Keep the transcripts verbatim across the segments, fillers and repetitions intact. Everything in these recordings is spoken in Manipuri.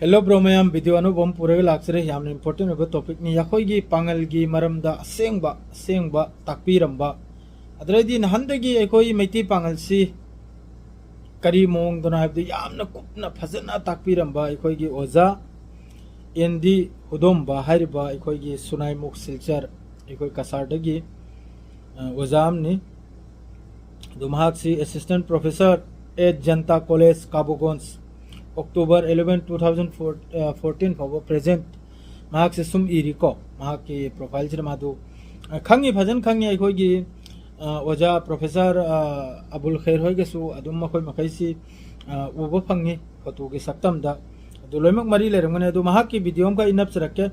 Hello bro ꯃꯌꯥꯝ, video ꯑꯅꯧꯕ ꯑꯃ ꯄꯨꯔꯒ ꯂꯥꯛꯆꯔꯦ꯫ ꯌꯥꯝꯅ important ꯑꯣꯏꯕ topicꯅꯤ꯫ ꯑꯩꯈꯣꯏꯒꯤ ꯄꯥꯉꯜꯒꯤ ꯃꯔꯝꯗ ꯑꯁꯦꯡꯕ ꯑꯁꯦꯡꯕ ꯇꯥꯛꯄꯤꯔꯝꯕ, ꯑꯗꯨꯗꯩꯗꯤ ꯅꯍꯥꯟꯗꯒꯤ ꯑꯩꯈꯣꯏ ꯃꯩꯇꯩ ꯄꯥꯉꯜꯁꯤ ꯀꯔꯤ ꯃꯑꯣꯡꯗꯅꯣ ꯍꯥꯏꯕꯗꯨ ꯌꯥꯝꯅ ꯀꯨꯞꯅ ꯐꯖꯅ ꯇꯥꯛꯄꯤꯔꯝꯕ ꯑꯩꯈꯣꯏꯒꯤ ꯑꯣꯖꯥ ꯑꯦꯟ ꯗꯤ ꯍꯨꯗꯣꯝꯕ ꯍꯥꯏꯔꯤꯕ ꯑꯩꯈꯣꯏꯒꯤ ꯁꯨꯅꯥꯏꯃꯨꯛ ꯁꯤꯜꯆꯔ, ꯑꯩꯈꯣꯏ ꯀꯁꯥꯔꯗꯒꯤ ꯑ, ꯑꯣꯖꯥ ꯑꯃꯅꯤ꯫ ꯑꯗꯨ ꯃꯍꯥꯛꯁꯤ Assistant Professor at Janta College Kabugonj, October eleven, two thousand fourteen ꯐꯥꯎꯕ present꯫ ꯃꯍꯥꯛꯁꯦ ꯁꯨꯝ ꯏꯔꯤꯀꯣ, ꯃꯍꯥꯛꯀꯤ profileꯁꯤꯗ ꯃꯥꯗꯨ ꯑ, ꯈꯪꯉꯤ, ꯐꯖꯅ ꯈꯪꯉꯤ꯫ ꯑꯩꯈꯣꯏꯒꯤ ꯑ, ꯑꯣꯖꯥ Professor ꯑ, ꯑꯕꯨꯜ ꯈꯩꯔ ꯍꯣꯏꯒꯁꯨ ꯑꯗꯨꯝ ꯃꯈꯣꯏ ꯃꯈꯩꯁꯤ ꯑ, ꯎꯕ ꯐꯪꯉꯤ photoꯒꯤ ꯁꯛꯇꯝꯗ꯫ ꯑꯗꯨ ꯂꯣꯏꯅꯃꯛ ꯃꯔꯤ ꯂꯩꯔꯝꯒꯅꯤ꯫ ꯑꯗꯨ ꯃꯍꯥꯛꯀꯤ video ꯑꯃꯈꯛ ꯑꯩ ꯅꯞꯆꯔꯛꯀꯦ꯫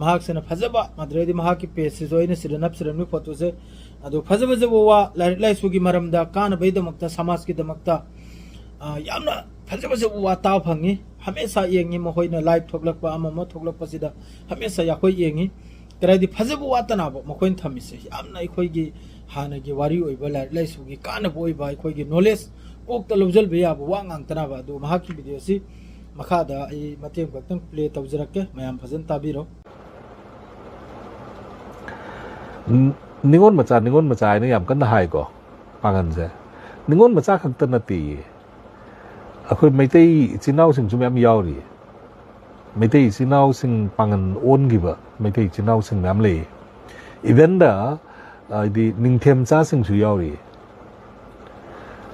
ꯃꯍꯥꯛꯁꯤꯅ ꯐꯖꯕ, ꯑꯗꯨꯗꯩꯗꯤ ꯃꯍꯥꯛꯀꯤ pageꯁꯤꯁꯨ ꯑꯩꯅ ꯁꯤꯗ ꯅꯞꯆꯔꯝꯃꯤ photoꯁꯦ꯫ ꯑꯗꯨ ꯐꯖ ꯐꯖꯕ ꯋꯥ, ꯂꯥꯏꯔꯤꯛ ꯂꯥꯏꯁꯨꯒꯤ ꯃꯔꯝꯗ, ꯀꯥꯟꯅꯕꯒꯤꯗꯃꯛꯇ, ꯁꯃꯥꯖꯀꯤꯗꯃꯛꯇ ꯑ, ꯌꯥꯝꯅ ꯐꯖ ꯐꯖꯕ ꯋꯥ ꯇꯥꯕ ꯐꯪꯉꯤ꯫ ꯍꯃꯦꯁꯥ ꯌꯦꯡꯉꯤ, ꯃꯈꯣꯏꯅ live ꯊꯣꯛꯂꯛꯄ ꯑꯃ ꯑꯃ ꯊꯣꯛꯂꯛꯄꯁꯤꯗ ꯍꯃꯦꯁꯥ ꯑꯩꯈꯣꯏ ꯌꯦꯡꯉꯤ꯫ ꯀꯗꯥꯏꯗꯤ ꯐꯖꯕ ꯋꯥꯠꯇꯅꯕ ꯃꯈꯣꯏꯅ ꯊꯝꯃꯤꯁꯦ, ꯌꯥꯝꯅ ꯑꯩꯈꯣꯏꯒꯤ ꯍꯥꯟꯅꯒꯤ ꯋꯥꯔꯤ ꯑꯣꯏꯕ, ꯂꯥꯏꯔꯤꯛ ꯂꯥꯏꯁꯨꯒꯤ ꯀꯥꯟꯅꯕ ꯑꯣꯏꯕ, ꯑꯩꯈꯣꯏꯒꯤ knowledge ꯀꯣꯛꯇ ꯂꯧꯁꯤꯟꯕ ꯌꯥꯕ ꯋꯥ ꯉꯥꯛꯇꯅꯕ꯫ ꯑꯗꯨ ꯃꯍꯥꯛꯀꯤ videoꯁꯤ ꯃꯈꯥꯗ ꯑꯩ ꯃꯇꯦꯛ ꯈꯛꯇꯪ play ꯇꯧꯖꯔꯛꯀꯦ, ꯃꯌꯥꯝ ꯐꯖꯅ ꯇꯥꯕꯤꯔꯣ꯫ ꯎꯝ, ꯅꯤꯉꯣꯜ ꯃꯆꯥ, ꯅꯤꯉꯣꯜ ꯃꯆꯥ ꯍꯥꯏꯅ ꯌꯥꯝ ꯀꯟꯅ ꯍꯥꯏꯀꯣ ꯄꯥꯡꯒꯟꯁꯦ꯫ ꯅꯤꯉꯣꯜ ꯃꯆꯥ ꯈꯛꯇ ꯅꯠꯇꯦꯌꯦ, ꯑꯩꯈꯣꯏ ꯃꯩꯇꯩ ꯏꯆꯤꯟ ꯏꯅꯥꯎꯁꯤꯡꯁꯨ ꯃꯌꯥꯝ ꯌꯥꯎꯔꯤ꯫ ꯃꯩꯇꯩ ꯏꯆꯤꯟ ꯏꯅꯥꯎꯁꯤꯡ ꯄꯥꯡꯒꯟ ꯑꯣꯟꯈꯤꯕ ꯃꯩꯇꯩ ꯏꯆꯤꯟ ꯏꯅꯥꯎꯁꯤꯡ ꯃꯌꯥꯝ ꯂꯩꯌꯦ꯫ Even the, ꯍꯥꯏꯗꯤ, ꯅꯤꯡꯊꯦꯝꯆꯥꯁꯤꯡꯁꯨ ꯌꯥꯎꯔꯤ꯫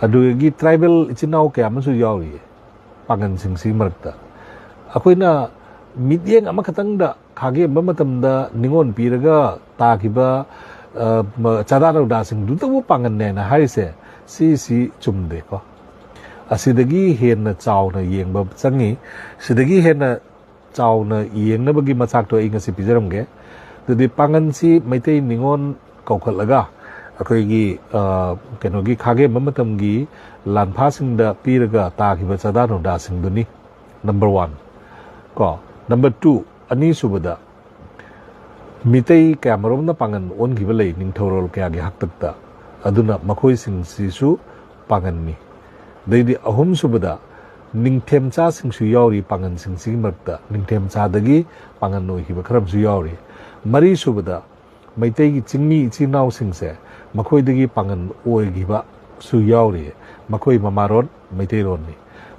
ꯑꯗꯨꯗꯒꯤ tribal ꯏꯆꯤꯟ ꯏꯅꯥꯎ ꯀꯌꯥ ꯑꯃꯁꯨ ꯌꯥꯎꯔꯤ ꯄꯥꯡꯒꯟꯁꯤꯡꯁꯤꯒꯤ ꯃꯔꯛꯇ꯫ ꯑꯩꯈꯣꯏꯅ ꯃꯤꯠꯌꯦꯡ ꯑꯃꯈꯛꯇꯪꯗ ꯈꯥꯒꯦꯝꯕ ꯃꯇꯝꯗ ꯅꯤꯉꯣꯜ ꯄꯤꯔꯒ ꯇꯥꯈꯤꯕ, ꯑ, ꯃ-, ꯆꯥꯗꯥ ꯅꯧꯗꯥꯁꯤꯡꯗꯨꯇꯕꯨ ꯄꯥꯡꯒꯟꯅꯦꯅ ꯍꯥꯏꯔꯤꯁꯦ, ꯁꯤꯁꯤ ꯆꯨꯝꯗꯦꯀꯣ꯫ ꯑꯁꯤꯗꯒꯤ ꯍꯦꯟꯅ ꯆꯥꯎꯅ ꯌꯦꯡꯕ ꯆꯪꯉꯤ꯫ ꯁꯤꯗꯒꯤ ꯍꯦꯟꯅ ꯆꯥꯎꯅ ꯌꯦꯡꯅꯕꯒꯤ ꯃꯆꯥꯛꯇꯣ ꯑꯩ ꯉꯁꯤ ꯄꯤꯖꯔꯝꯒꯦ꯫ ꯑꯗꯨꯗꯤ ꯄꯥꯡꯒꯟꯁꯤ ꯃꯩꯇꯩ ꯅꯤꯉꯣꯜ ꯀꯧꯈꯠꯂꯒ ꯑꯩꯈꯣꯏꯒꯤ, ꯑ, ꯀꯩꯅꯣꯒꯤ ꯈꯥꯒꯦꯝꯕ ꯃꯇꯝꯒꯤ ꯂꯥꯟꯐꯥꯁꯤꯡꯗ ꯄꯤꯔꯒ ꯇꯥꯈꯤꯕ ꯆꯥꯗꯥ ꯅꯧꯗꯥꯁꯤꯡꯗꯨꯅꯤ꯫ Number one꯫ ꯀꯣ, number two, ꯑꯅꯤꯁꯨꯕꯗ, ꯃꯤꯇꯩ ꯀꯌꯥꯃꯔꯣꯝꯅ ꯄꯥꯡꯒꯟ ꯑꯣꯟꯈꯤꯕ ꯂꯩ ꯅꯤꯡꯊꯧꯔꯣꯜ ꯀꯌꯥꯒꯤ ꯍꯥꯛꯇꯛꯇ, ꯑꯗꯨꯅ ꯃꯈꯣꯏꯁꯤꯡꯁꯤꯁꯨ ꯄꯥꯡꯒꯟꯅꯤ꯫ ꯑꯗꯩꯗꯤ ꯑꯍꯨꯝꯁꯨꯕꯗ, ꯅꯤꯡꯊꯦꯝꯆꯥꯁꯤꯡꯁꯨ ꯌꯥꯎꯔꯤ꯫ ꯄꯥꯉꯟꯁꯤꯡꯁꯤꯒꯤ ꯃꯔꯛꯇ ꯅꯤꯡꯊꯦꯝꯆꯥꯗꯒꯤ ꯄꯥꯉꯟ ꯑꯣꯏꯈꯤꯕ ꯈꯔ ꯑꯃꯁꯨ ꯌꯥꯎꯔꯤ꯫ ꯃꯔꯤꯁꯨꯕꯗ, ꯃꯩꯇꯩꯒꯤ ꯆꯤꯡꯃꯤ ꯏꯆꯤꯜ ꯏꯅꯥꯎꯁꯤꯡꯁꯦ, ꯃꯈꯣꯏꯗꯒꯤ ꯄꯥꯉꯟ ꯑꯣꯏꯈꯤꯕꯁꯨ ꯌꯥꯎꯔꯤ꯫ ꯃꯈꯣꯏ ꯃꯃꯥꯔꯣꯟ ꯃꯩꯇꯩꯔꯣꯟꯅꯤ꯫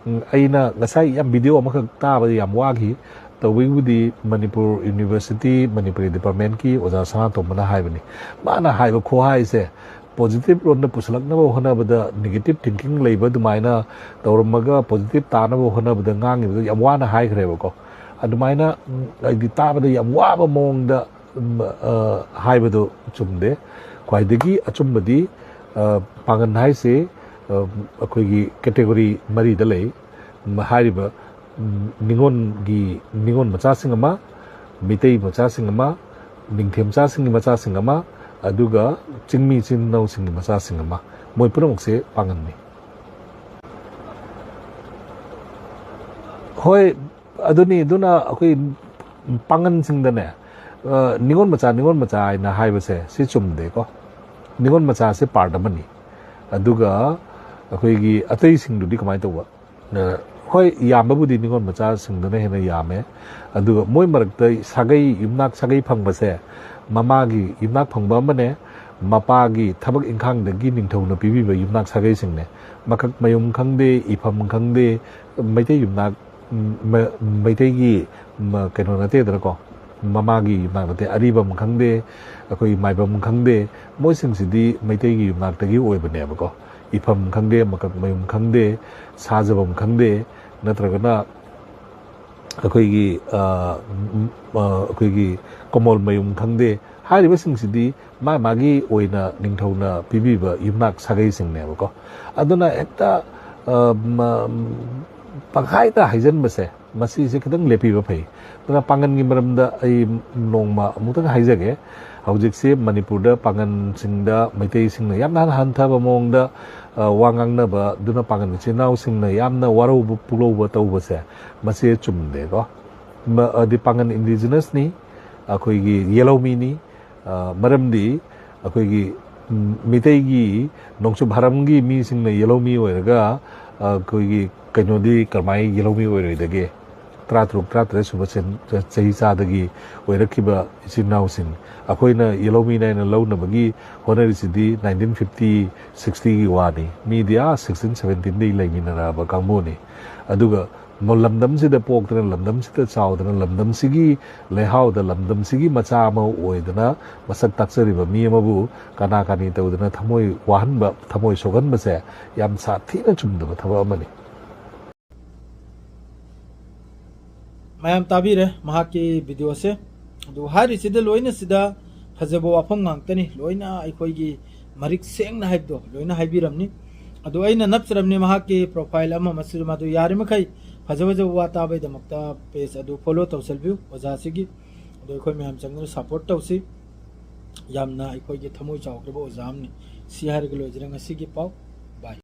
ꯎꯝ, ꯑꯩꯅ ꯉꯁꯥꯏ ꯌꯥꯝ ꯚꯤꯗꯤꯑꯣ ꯑꯃꯈꯛ ꯇꯥꯕꯗ ꯌꯥꯝ ꯋꯥꯈꯤ꯫ ꯇꯧꯕꯒꯤꯕꯨꯗꯤ ꯃꯅꯤꯄꯨꯔ ꯌꯨꯅꯤꯚꯔꯁꯤꯇꯤ, ꯃꯅꯤꯄꯨꯔꯤ ꯗꯤꯄꯥꯔꯠꯃꯦꯟꯀꯤ ꯑꯣꯖꯥ ꯁꯅꯥꯇꯣꯝꯕꯅ ꯍꯥꯏꯕꯅꯤ꯫ ꯃꯥꯅ ꯍꯥꯏꯕ ꯈꯨꯍꯥꯏꯁꯦ, ꯄꯣꯖꯤꯇꯤꯚ ꯔꯣꯝꯗ ꯄꯨꯁꯤꯜꯂꯛꯅꯕ ꯍꯣꯠꯅꯕꯗ ꯅꯦꯒꯦꯇꯤꯚ ꯊꯤꯡꯀꯤꯡ ꯂꯩꯕ ꯑꯗꯨꯃꯥꯏꯅ ꯇꯧꯔꯝꯃꯒ, ꯄꯣꯖꯤꯇꯤꯚ ꯇꯥꯅꯕ ꯍꯣꯠꯅꯕꯗ ꯉꯥꯡꯉꯤꯕꯗꯣ ꯌꯥꯝ ꯋꯥꯅ ꯍꯥꯏꯈ꯭ꯔꯦꯕꯀꯣ꯫ ꯑꯗꯨꯃꯥꯏꯅ, ꯎꯝ, ꯍꯥꯏꯗꯤ ꯇꯥꯕꯗ ꯌꯥꯝ ꯋꯥꯕ ꯃꯑꯣꯡꯗ, ꯎꯝ, ꯑ, ꯍꯥꯏꯕꯗꯣ ꯆꯨꯝꯗꯦ꯫ ꯈ꯭ꯋꯥꯏꯗꯒꯤ ꯑꯆꯨꯝꯕꯗꯤ, ꯑ, ꯄꯥꯉꯟ ꯍꯥꯏꯁꯦ, ꯑ, ꯑꯩꯈꯣꯏꯒꯤ ꯀꯦꯇꯦꯒꯣꯔꯤ ꯃꯔꯤꯗ ꯂꯩ꯫ ꯎꯝ, ꯍꯥꯏꯔꯤꯕ, ꯎꯝ, ꯅꯤꯉꯣꯜꯒꯤ, ꯅꯤꯉꯣꯜ ꯃꯆꯥꯁꯤꯡ ꯑꯃ, ꯃꯤꯇꯩ ꯃꯆꯥꯁꯤꯡ ꯑꯃ, ꯅꯤꯡꯊꯦꯝꯆꯥꯁꯤꯡꯒꯤ ꯃꯆꯥꯁꯤꯡ ꯑꯃ, ꯑꯗꯨꯒ ꯆꯤꯡꯃꯤ ꯏꯆꯤꯟ ꯏꯅꯥꯎꯁꯤꯡꯒꯤ ꯃꯆꯥꯁꯤꯡ ꯑꯃ, ꯃꯣꯏ ꯄꯨꯝꯅꯃꯛꯁꯦ ꯄꯥꯉꯟꯅꯤ꯫ ꯍꯣꯏ, ꯑꯗꯨꯅꯤ꯫ ꯑꯗꯨꯅ ꯑꯩꯈꯣꯏ ꯄꯥꯉꯟꯁꯤꯡꯗꯅꯦ, ꯑ, ꯅꯤꯉꯣꯜ ꯃꯆꯥ, ꯅꯤꯉꯣꯜ ꯃꯆꯥ ꯍꯥꯏꯅ ꯍꯥꯏꯕꯁꯦ ꯁꯤ ꯆꯨꯝꯗꯦꯀꯣ꯫ ꯅꯤꯉꯣꯜ ꯃꯆꯥꯁꯦ ꯄꯥꯔꯠ ꯑꯃꯅꯤ꯫ ꯑꯗꯨꯒ ꯑꯩꯈꯣꯏꯒꯤ ꯑꯇꯩꯁꯤꯡꯗꯨꯗꯤ ꯀꯃꯥꯏꯅ ꯇꯧꯕ? ꯑ, ꯍꯣꯏ, ꯌꯥꯝꯕꯕꯨꯗꯤ ꯅꯤꯉꯣꯜ ꯃꯆꯥꯁꯤꯡꯗꯨꯅ ꯍꯦꯟꯅ ꯌꯥꯝꯃꯦ꯫ ꯑꯗꯨꯒ ꯃꯣꯏ ꯃꯔꯛꯇ ꯁꯥꯒꯩ, ꯌꯨꯝꯅꯥꯛ ꯁꯥꯒꯩ ꯐꯪꯕꯁꯦ, ꯃꯃꯥꯒꯤ ꯌꯨꯝꯅꯥꯛ ꯐꯪꯕ ꯑꯃꯅꯦ, ꯃꯄꯥꯒꯤ ꯊꯕꯛ ꯏꯪꯈꯥꯡꯗꯒꯤ ꯅꯤꯡꯊꯧꯅ ꯄꯤꯕꯤꯕ ꯌꯨꯝꯅꯥꯛ ꯁꯥꯒꯩꯁꯤꯡꯅꯦ꯫ ꯃꯀꯛ ꯃꯌꯨꯝ ꯈꯪꯗꯦ, ꯏꯐꯝ ꯈꯪꯗꯦ, ꯃꯩꯇꯩ ꯌꯨꯝꯅꯥꯛ, ꯎꯝ, ꯃ-, ꯃꯩꯇꯩꯒꯤ, ꯃ-, ꯀꯩꯅꯣ ꯅꯠꯇꯦꯗꯅꯀꯣ, ꯃꯃꯥꯒꯤ ꯌꯨꯝꯅꯥꯛ ꯅꯠꯇꯦ, ꯑꯔꯤꯕꯝ ꯈꯪꯗꯦ, ꯑꯩꯈꯣꯏ ꯃꯥꯏꯕꯝ ꯈꯪꯗꯦ, ꯃꯣꯏꯁꯤꯡꯁꯤꯗꯤ ꯃꯩꯇꯩꯒꯤ ꯌꯨꯝꯅꯥꯛꯇꯒꯤ ꯑꯣꯏꯕꯅꯦꯕꯀꯣ꯫ ꯏꯐꯝ ꯈꯪꯗꯦ, ꯃꯀꯛ ꯃꯌꯨꯝ ꯈꯪꯗꯦ, ꯁꯥꯖꯕꯝ ꯈꯪꯗꯦ, ꯅꯠꯇ꯭ꯔꯒꯅ ꯑꯩꯈꯣꯏꯒꯤ, ꯑ, ꯎꯝ, ꯑ, ꯑꯩꯈꯣꯏꯒꯤ ꯀꯣꯃꯣꯜ ꯃꯌꯨꯝ ꯈꯪꯗꯦ, ꯍꯥꯏꯔꯤꯕꯁꯤꯡꯁꯤꯗꯤ ꯃꯥ ꯃꯥꯒꯤ ꯑꯣꯏꯅ ꯅꯤꯡꯊꯧꯅ ꯄꯤꯕꯤꯕ ꯌꯨꯝꯅꯥꯛ ꯁꯥꯒꯩꯁꯤꯡꯅꯦꯕꯀꯣ꯫ ꯑꯗꯨꯅ ꯍꯦꯛꯇ, ꯑ, ꯃ-, ꯄꯪꯍꯥꯏꯗ ꯍꯥꯏꯖꯟꯕꯁꯦ, ꯃꯁꯤꯁꯦ ꯈꯤꯇꯪ ꯂꯦꯞꯄꯤꯕ ꯐꯩ꯫ ꯑꯗꯨꯅ ꯄꯥꯉꯟꯒꯤ ꯃꯔꯝꯗ ꯑꯩ ꯅꯣꯡꯃ ꯑꯃꯨꯛꯇꯪ ꯍꯥꯏꯖꯒꯦ꯫ ꯍꯧꯖꯤꯛꯁꯦ ꯃꯅꯤꯄꯨꯔꯗ ꯄꯥꯉꯟꯁꯤꯡꯗ ꯃꯩꯇꯩꯁꯤꯡꯅ ꯌꯥꯝꯅ ꯍꯟꯊꯕ ꯃꯑꯣꯡꯗ, ꯑ, ꯋꯥ ꯉꯥꯡꯅꯕ, ꯑꯗꯨꯅ ꯄꯥꯉꯟ ꯏꯆꯤꯜ ꯏꯅꯥꯎꯁꯤꯡꯅ ꯌꯥꯝꯅ ꯋꯥꯔꯧꯕ ꯄꯨꯛꯂꯧꯕ ꯇꯧꯕꯁꯦ, ꯃꯁꯤ ꯆꯨꯝꯗꯦꯀꯣ꯫ ꯃ-, ꯑꯗꯤ ꯄꯥꯉꯟ ꯏꯟꯗꯤꯖꯤꯅꯁꯅꯤ, ꯑꯩꯈꯣꯏꯒꯤ ꯌꯦꯂꯧꯃꯤꯅꯤ꯫ ꯑ, ꯃꯔꯝꯗꯤ ꯑꯩꯈꯣꯏꯒꯤ, ꯎꯝ, ꯃꯤꯇꯩꯒꯤ ꯅꯣꯡꯆꯨꯞ ꯍꯥꯔꯝꯒꯤ ꯃꯤꯁꯤꯡꯅ ꯌꯦꯂꯧꯃꯤ ꯑꯣꯏꯔꯒ, ꯑꯩꯈꯣꯏꯒꯤ ꯀꯩꯅꯣꯗꯤ ꯀꯔꯝꯍꯥꯏꯅ ꯌꯦꯜꯍꯧꯃꯤ ꯑꯣꯏꯔꯣꯏꯗꯒꯦ? ꯇꯔꯥꯇꯔꯨꯛ, ꯇꯔꯥꯇꯔꯦꯠ ꯁꯨꯕ ꯆꯍꯤ ꯆꯥꯗꯒꯤ ꯑꯣꯏꯔꯛꯈꯤꯕ ꯏꯆꯤꯟ ꯏꯅꯥꯎꯁꯤꯡ, ꯑꯩꯈꯣꯏꯅ ꯌꯦꯜꯍꯧꯃꯤ ꯅꯥꯏꯅ ꯂꯧꯅꯕꯒꯤ ꯍꯣꯠꯅꯔꯤꯁꯤꯗꯤ ꯅꯥꯏꯟꯇꯤꯟ ꯐꯤꯐꯇꯤ ꯁꯤꯛꯁꯇꯤꯒꯤ ꯋꯥꯅꯤ꯫ ꯃꯤꯗꯤ ꯑꯥ ꯁꯤꯛꯁꯇꯤꯟ ꯁꯕꯦꯟꯇꯤꯟꯗꯒꯤ ꯂꯩꯃꯤꯟꯅꯔꯛꯑꯕ ꯀꯥꯡꯕꯨꯅꯤ꯫ ꯑꯗꯨꯒ ꯂꯝꯗꯝꯁꯤꯗ ꯄꯣꯛꯇꯅ, ꯂꯝꯗꯝꯁꯤꯗ ꯆꯥꯎꯗꯅ, ꯂꯝꯗꯝꯁꯤꯒꯤ ꯂꯩꯍꯥꯎꯗ, ꯂꯝꯗꯝꯁꯤꯒꯤ ꯃꯆꯥ ꯑꯃ ꯑꯣꯏꯗꯅ ꯃꯁꯛ ꯇꯥꯛꯆꯔꯤꯕ ꯃꯤ ꯑꯃꯕꯨ ꯀꯅꯥ ꯀꯅꯤ ꯇꯧꯗꯅ ꯊꯃꯣꯏ ꯋꯥꯍꯟꯕ, ꯊꯃꯣꯏ ꯁꯣꯛꯍꯟꯕꯁꯦ ꯌꯥꯝ ꯁꯥꯊꯤꯅ ꯆꯨꯝꯗꯕ ꯊꯕꯛ ꯑꯃꯅꯤ꯫ ꯃꯌꯥꯝ ꯇꯥꯕꯤꯔꯦ ꯃꯍꯥꯛꯀꯤ ꯚꯤꯗꯤꯑꯣꯁꯦ꯫ ꯑꯗꯨ ꯍꯥꯏꯔꯤꯁꯤꯗ ꯂꯣꯏꯅ ꯁꯤꯗ ꯐꯖꯕ ꯋꯥꯐꯝ ꯉꯥꯛꯇꯅꯤ꯫ ꯂꯣꯏꯅ ꯑꯩꯈꯣꯏꯒꯤ ꯃꯔꯤꯛ ꯁꯦꯡꯅ ꯍꯥꯏꯕꯗꯣ ꯂꯣꯏꯅ ꯍꯥꯏꯕꯤꯔꯝꯅꯤ꯫ ꯑꯗꯨ ꯑꯩꯅ ꯅꯞꯆꯔꯝꯅꯤ ꯃꯍꯥꯛꯀꯤ ꯄ꯭ꯔꯣꯐꯥꯏꯜ ꯑꯃ, ꯃꯁꯤꯗ ꯃꯗꯨ ꯌꯥꯔꯤꯃꯈꯩ ꯐꯖ ꯐꯖꯕ ꯋꯥ ꯇꯥꯕꯩꯗꯃꯛꯇ ꯄꯦꯖ ꯑꯗꯨ ꯐꯣꯂꯣ ꯇꯧꯁꯤꯟꯕꯤꯌꯨ ꯑꯣꯖꯥꯁꯤꯒꯤ꯫ ꯑꯗꯣ ꯑꯩꯈꯣꯏ ꯃꯌꯥꯝ ꯆꯪꯗꯨꯅ ꯁꯞꯄꯣꯔꯠ ꯇꯧꯁꯤ꯫ ꯌꯥꯝꯅ ꯑꯩꯈꯣꯏꯒꯤ ꯊꯃꯣꯏ ꯆꯥꯎꯈ꯭ꯔꯕ ꯑꯣꯖꯥ ꯑꯃꯅꯤ꯫ ꯁꯤ ꯍꯥꯏꯔꯒ ꯂꯣꯏꯖꯔꯦ ꯉꯁꯤꯒꯤ ꯄꯥꯎ꯫